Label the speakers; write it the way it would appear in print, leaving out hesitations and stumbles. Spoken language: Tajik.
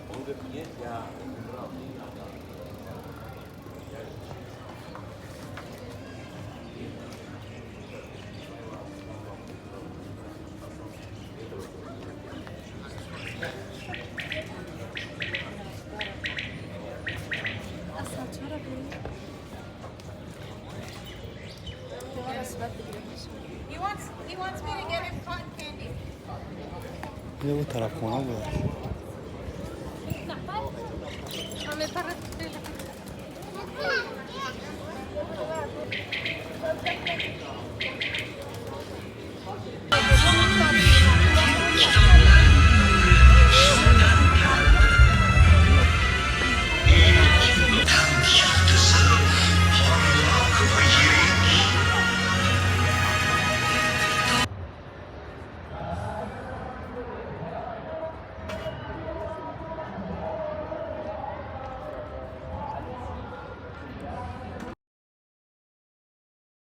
Speaker 1: Он говорит, нет, я убрал, не надо. Я
Speaker 2: Асал, чаро бин? Сурат бигирем.
Speaker 3: He wants me to get him cotton candy.
Speaker 4: Ин тарабхона буд.
Speaker 2: Ҳаме парад.